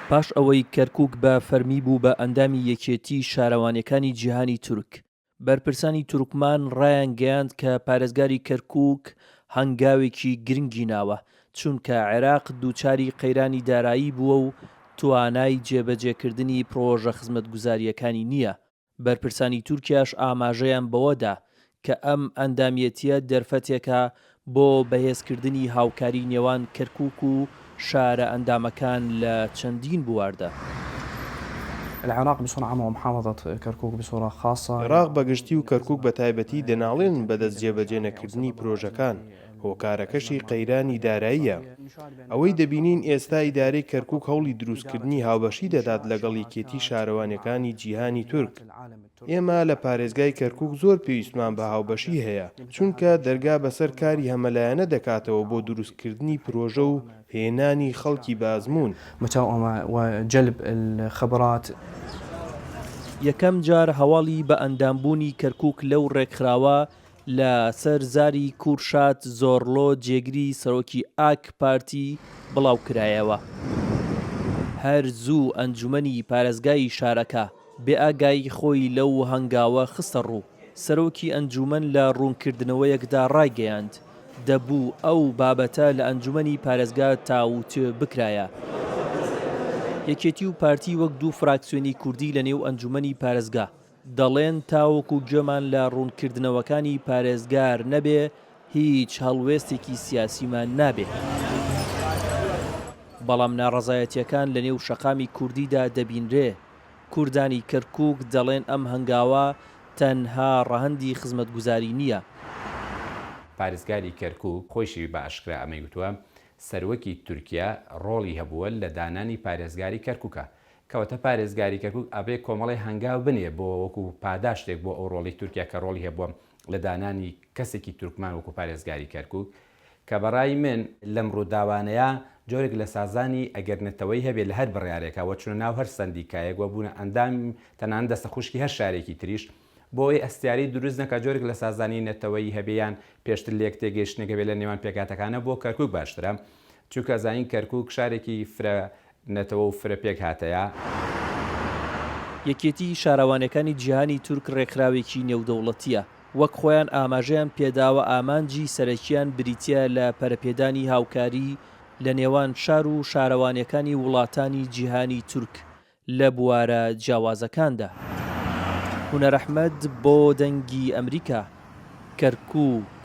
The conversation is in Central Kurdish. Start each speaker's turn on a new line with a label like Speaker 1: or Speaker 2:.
Speaker 1: پاش ئەوەی کەرکوک بە فەرمی بوو بە ئەندامی یەکێتی شارەوانیەکانی جیهانی تورک، بەرپرسانی تورکمان ڕایانگەیاند کە پارێزگاری کەرکوک هەنگاوێکی گرنگی ناوە، چونکە عێراق دووچاری قەیرانی دارایی بووە و توانای جێبەجێکردنی پڕۆژە خزمەتگوزارییەکانی نییە. بەرپرسانی تورکیاش ئاماژەیان بەوە دا کە ئەم ئەندامیەتییە دەرفەتێکە بۆ بەهێزکردنی هاوکاری نێوان کەرکوک و شارە ئەندامەکان لە چەندین بواردا.
Speaker 2: العراق بصورە عامە ومحافظە کرکوک بصورە خاصە.
Speaker 3: عێراق بە گشتی و کەرکوک بە تایبەتی دەناڵێنن بەدەست جێبەجێ نەکردنی پرۆژەکان، هۆکارەکەشی قەیرانی داراییە. ئەوەی دەبینین ئێستا ئیدارەی کەرکوک هەوڵی دروستکردنی هاوبەشی دەدات لەگەڵ یەکێتی شارەوانیەکانی جیهانی تورک. ئێمە لە پارێزگای کەرکوک زۆر پێویستمان بە هاوبەشی هەیە، چونکە دەرگا بەسەر کاری هەمەلایەنە دەکاتەوە بۆ دروستکردنی پرۆژە و هێنانی خەڵکی بە ئەزموون.
Speaker 2: متاومە و جلب الخبرات.
Speaker 1: یەکەم جار هەواڵی بە ئەندامبوونی کەرکوک لەو ڕێکخراوە لە سەر زاری کورشات زۆرلۆ جێگری سەرۆکی ئاک پارتی بڵاو کرایەوە. هەر زوو ئەنجومەنی پارێزگای شارەکە بێئاگایی خۆی لەو هەنگاوە خستە ڕوو. سەرۆکی ئەنجومەن لە ڕوونکردنەوەیەکدا ڕایگەیاند، دەبوو ئەو بابەتە لە ئەنجومەنی پارێزگا تاووتوێ بکرایە. یەکێتی و پارتی وەک دوو فراکسیۆنی کوردی لە نێو ئەنجومەنی پارێزگا، دەڵێن تاوەکو گوێمان لە ڕوونکردنەوەکانی پارێزگار نەبێ هیچ هەڵوێستێکی سیاسیمان نابێ. بەڵام ناڕەزایەتییەکان لەنێو شەقامی کوردیدا دەبینرێ، کوردانی کەرکوک دەڵێن ئەم هەنگاوە تەنها ڕەهەندی خزمەتگوزاری نییە.
Speaker 4: پارێزگاری کەرکوک خۆیشی بە ئاشکرا ئەمەی وتووە، سەرۆکی تورکیا ڕۆڵی هەبووە لە دانانی پارێزگاری کەرکوکا، کەواتە پارێزگاری کەرکوک ئەبێ کۆمەڵێ هەنگاو بنێ بۆ وەکو پاداشتێک بۆ ئەو ڕۆڵەی تورکیا کە ڕۆڵی هەبووە لە دانانی کەسێکی تورکمان وەکو پارێزگاری کەرکوک کە بەڕای من لەم ڕووداوانەیا جۆرێک لە سازانی ئەگەر نەتەوەیی هەبێ لە هەر بڕیارێکا وە چونە ناو هەر سەندیکایەک وە بوونە ئەندام تەنانەت دەستە خوشکی هەر شارێکی تریش بۆ ئەوەی هەستیاری دروست نەکا جۆرێک لە سازانی نەتەوەیی هەبێ یان پێشتر لێک تێگەیشتنێک هەبێ لە نێوان پێکهاتەکانە بۆ کەرکوک باشترە چونکە ئەزانین کەرکوک شارێکی فرە نەتەوە و فرە پێکهاتەیە.
Speaker 1: یەکێتی شارەوانیەکانی جیهانی تورک ڕێکخراوێکی نێودەوڵەتیە، وەک خۆیان ئاماژەیان پێداوە ئامانجی سەرەکیان بریتیە لە پەرەپێدانی هاوکاری لە نێوان شار و شارەوانیەکانی وڵاتانی جیهانی تورک لە بوارە جیاوازەکاندا. هونەر ئەحمەد بۆ دەنگی ئەمریکا، کەرکوک.